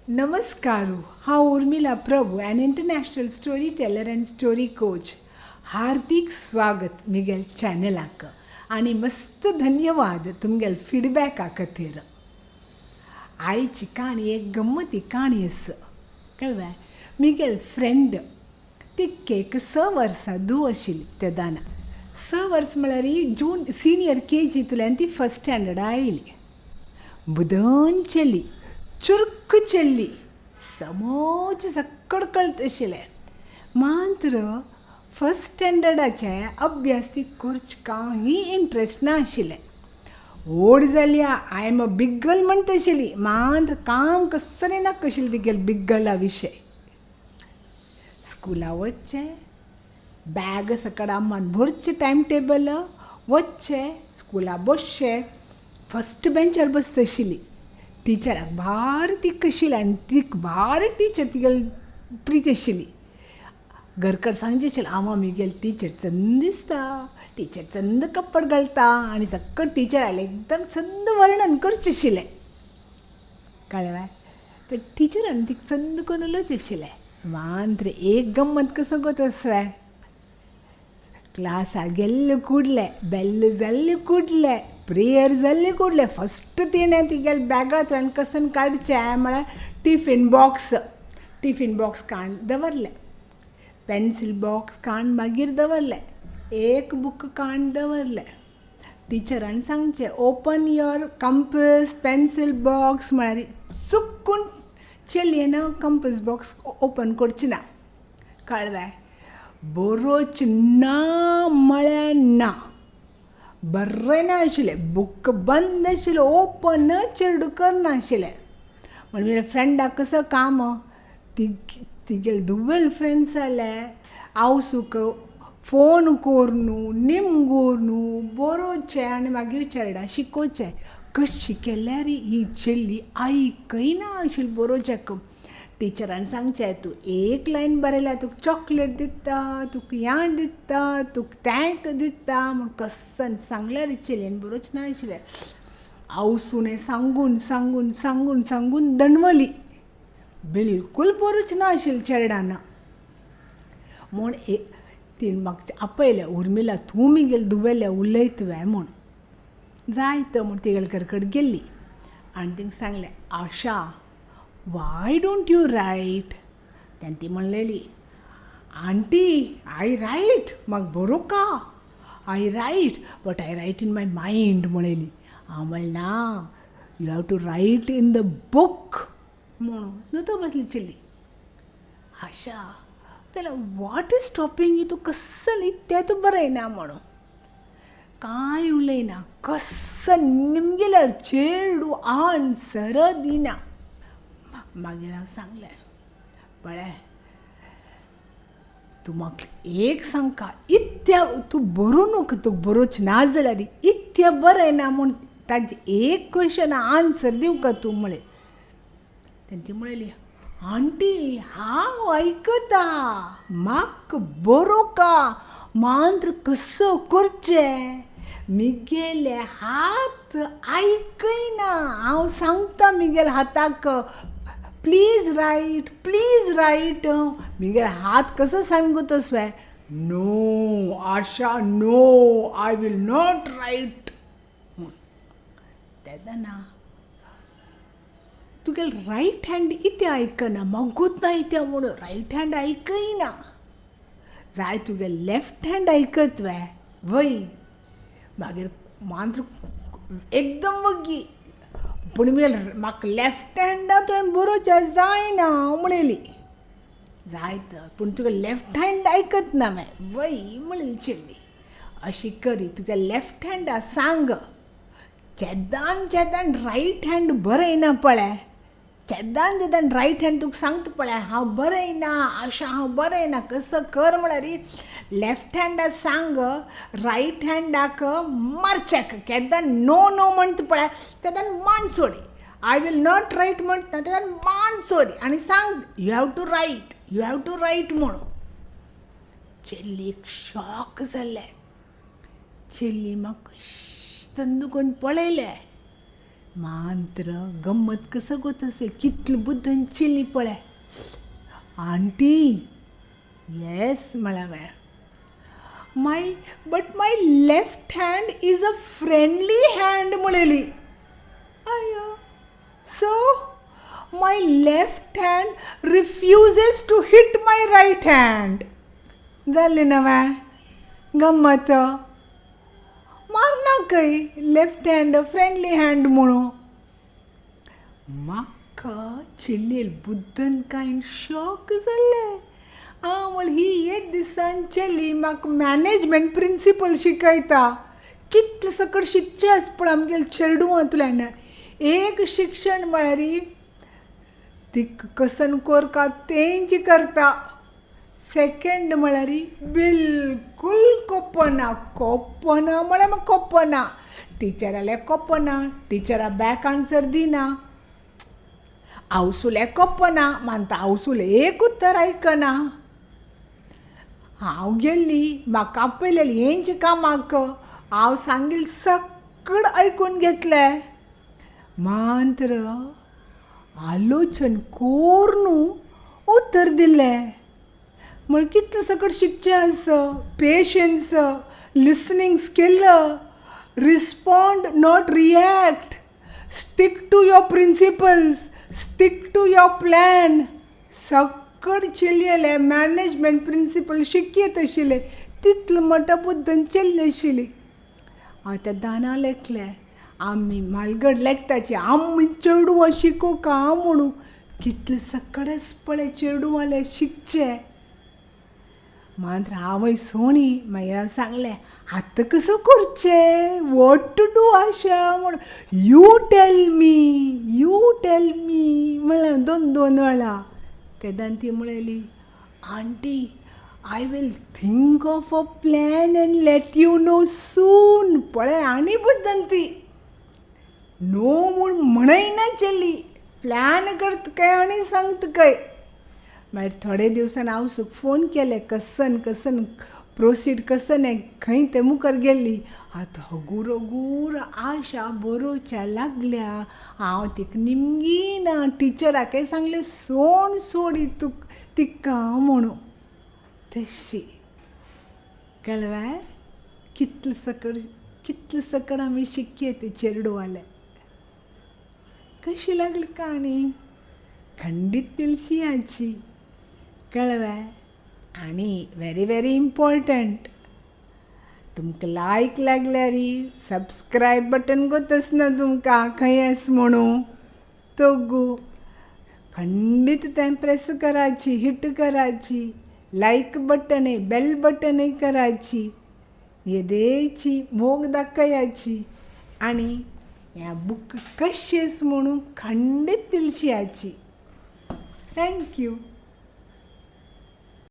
नमस्कार, हांव Urmila Prabhu, an international story teller and story coach. हार्दिक स्वागत मिगेल चॅनलाक आनी मस्त धन्यवाद तुमगेल फिडबॅका खातीर. आयची काणी एक गम्मती काणी आसा, कळ्ळें? मिगेल फ्रेंड तिका एक 6 वर्सां धूव आशिल्ली तेदाना. 6 वर्स म्हळ्यार जून सिनियर के जींतल्यान ती फर्स्ट स्टँडर्डा आयली. बुदन चली, चुर्क चल्ली, समोज सक्कड कळत आशिल्लें. मात्र फर्स्ट स्टँडर्डाचे अभ्यास ती करचे कांय इंट्रस्ट ना आशिल्लें. व्हड जाल्या, I am a big girl म्हणटा आशिल्ली, मात्र काम कसलें नाका आशिल्लें तिगेले बीग गर्ला विशय. स्कुला वचचें, बॅग सकड अम्मान भरचें, टायम टेबल वचचें, स्कुला बसचें, फर्स्ट बेंचार बसता आशिल्ली. टिचराक भारी तीक आशिल्ली आनी तीक भारी टिचर तिगेली प्रीत आशिल्ली. घरकड सांगचें आशिल्लें, हांव आमगेली टिचर चंद दिसता, टिचर चंद कपड घालता आनी सक्कड टिचर आयले एकदम चंद वर्णन करचें आशिल्लें, कळ्ळें? तर टिचरान तिका चंद करून उलोवचें आशिल्लें. मात्र एक गम्मत कसो गो तसो क्लासा गेल्ले कुडले, बेल्ल जाल्ले कुडले, प्रेयर जाल्ले कुडले, फस्ट तिणें तिगेले बॅगांतल्यान कसन काडचें म्हळ्यार टिफीन बॉक्स. टिफीन बॉक्स काडून दवरलें, पेन्सील बॉक्स काडून मागीर दवरलें, एक बूक काडून दवरलें. टिचरान सांगचें, open your compass pencil box म्हळ्यार चुकून चलयेन कंपस बॉक्स ओपन करचें ना, कळ्ळें? बरोच ना म्हळ्यार ना, बरें ना आशिल्लें, बूक बंद आशिल्लें, ओपन चेडूं करनाशिल्लें. म्हण म्हज्या फ्रेंडाक कसो काम, तिगेले धुवेल फ्रेंड्स जाले, आवसूक फोन करून निमगोरून बरोवचें आनी मागीर चेरडां शिकोवचें. कशी केल्यार ही चेल्ली आयकयना आशिल्ली बरोवच्याक. टिचरान सांगचें, तूं एक लायन बरयल्यार तुका चॉकलेट दिता, तुका ह्यां दिता, तुका तें दिता म्हूण कसन सांगल्यार चेडयेन बरोवचें ना आशिल्लें. आवसून सांगून सांगून सांगून सांगून दणवली, बिलकूल बरोवचें ना आशिल्लें चेरडान. म्हूण तिणें म्हाका आपयलें, उर्मिला तूं मिगेले धुवेले उलयत वे म्हूण. जाय तर म्हूण तिगेले घरकड गेल्ली आनी तिंका सांगलें, Asha, why don't you write? तेन्ना ती म्हणलेली, आंटी I right, म्हाका बरोवका, I write but I write in my mind म्हणलेली. हांव म्हणलें, ना, you have to write in the book म्हणून. न्हू बसली चेल्ली. आशा जाल्यार what is stopping you, तूं कस्सल इत्या तूं बरयना म्हणून. कांय उलयना, कस्सल निमगेल्यार चेडूं आन्सर दिना. मागीर हांव सांगलें, पळय तूं म्हाका एक सांगका, इत्या तूं बरोवं नाका, तुका बरोवचें ना जाल्यार इत्या बरयना म्हूण ताजें एक क्वेशन आन्सर दिवका तूं म्हळें. तेन्ना ती म्हणली, आंटी हांव आयकता, म्हाका बरोवका, मात्र कसो करचें, मिगेले हात आयकयना, हांव सांगता मिगेले हाताक प्लीज रायट, प्लीज रायट, मिगेले हात कसो सांगू तसो, no Asha no, I will not write म्हूण. तेन्ना तुगेले रायट हँड इतें आयकना, मागूत ना इतें म्हणून रायट हँड आयकयना, जाय तुगेले लेफ्ट हँड आयकत वे, वय. मागीर मात्र एकदम वग्गी, पूण म्हाका लेफ्ट हँडा तुवें बरोवचें जायना म्हणली. जाय तर, पूण तुगे लेफ्ट हँड आयकत ना वे, वय म्हणली चेडली. अशी करी तुगे लेफ्ट हँडा सांग, चेदान चेदान रायट हँड बरयना पळय, चेदान चेदान रायट हँड तुका सांगता पळय, हांव बरयना आशा, हांव बरयना, कसो कर म्हळ्यार लेफ्ट हँडा सांग, रायट हँडाक मारच्याक केन्ना नो नो म्हणटा पळय तेन्ना मान सोडी, I will not right म्हणटा तेन्ना मान सोडी आनी सांग, you have to write, you have to write म्हणून. चेल्लीक शॉक जालें. चेल्ली म्हाका चंद करून पळयलें. मांत्र गम्मत कसो गोत कितले बुद्दन चेली पळय. आंटी येस म्हळ्यार my but my left hand is a friendly hand म्हणली. अयो so my left hand refuses to hit my right hand. जालें नवें गम्मत मारना खंय लेफ्ट हँड फ्रेंडली हँड म्हणून. म्हाका चेल्लेल बुद्दन कांय शॉक जालें. आं म्हळ्यार ही एक दिसान चली म्हाका मॅनेजमेंट प्रिंसिपल शिकयता. कितलें सकट शिकचें आसा पूण आमगेले चेडवांतल्यान एक शिक्षण म्हळ्यार तिका कसन कोरका तेंच करता. सेकेंड म्हळ्यार बिलकूल कोपना कोपना म्हळ्यार म्हाका कोपना. टिचराले कोपना, टिचरा बॅक आन्सर दिना. आवसुले कोपना मानता आवसूल एक उत्तर आयकना. हांव गेल्ली म्हाका आपयलेली हेंच कामाक हांव सांगील सगळें आयकून घेतलें. मात्र आलोचन कोरून उत्तर दिलें. म्हण कितलें सकट शिकचें आसा. Patience, listening skill, respond not react, stick to your principles, stick to your plan. सकड चेलयेले मॅनेजमेंट प्रिंसिपल शिकयत आशिल्ले तितले मोठो बुद्दन चेल्ले आशिल्ली. हांव त्या दाना लेखलें आमी म्हालगड लेखताची आमी चेडवां शिकोवका म्हणून. कितले सकडेच पळय चेडवांले शिकचे. मात्र आवय सोणी मागीर हांव सांगलें आतां कसो करचें, what to do आशा म्हूण. You tell me, you tell me म्हणलें दोन दोन वेळा. तेन्ना ती म्हणली aunty I will think of a plan and let you know soon. पळय आनी बुद्दन ती नो म्हूण म्हणयना चली. प्लॅन करता काय आनी सांगता काय. मागीर थोडे दिवसान आवसूक फोन केले कसन कसन प्रोसीड कसन खंय ते मुखार गेल्ली. आतां हगूर हगूर आशा बरोवच्या लागल्या. हांव तिका निमगी ना. टिचराकय सांगलें सोण सोड तुका तिका म्हणून. तशी कळ्ळें कितले सकड कितले सकड आमी शिकये ते चेडवाले. कशी लागली काणी खंडीत तिळशियाची कळ्ळें. आनी व्हेरी व्हेरी इम्पॉर्टंट, तुमकां लायक लागल्यार सबस्क्रायब बटन गोतच ना तुमकां खंय आस म्हणून तोगू खंडीत तें प्रेस कराची, हिट कराची, लायक बटनय बेल बटनय कराची, येदेची मोग दाखयाची आनी ह्या बूक कशेंच म्हणून खंडीत तिळशियाची. Thank you.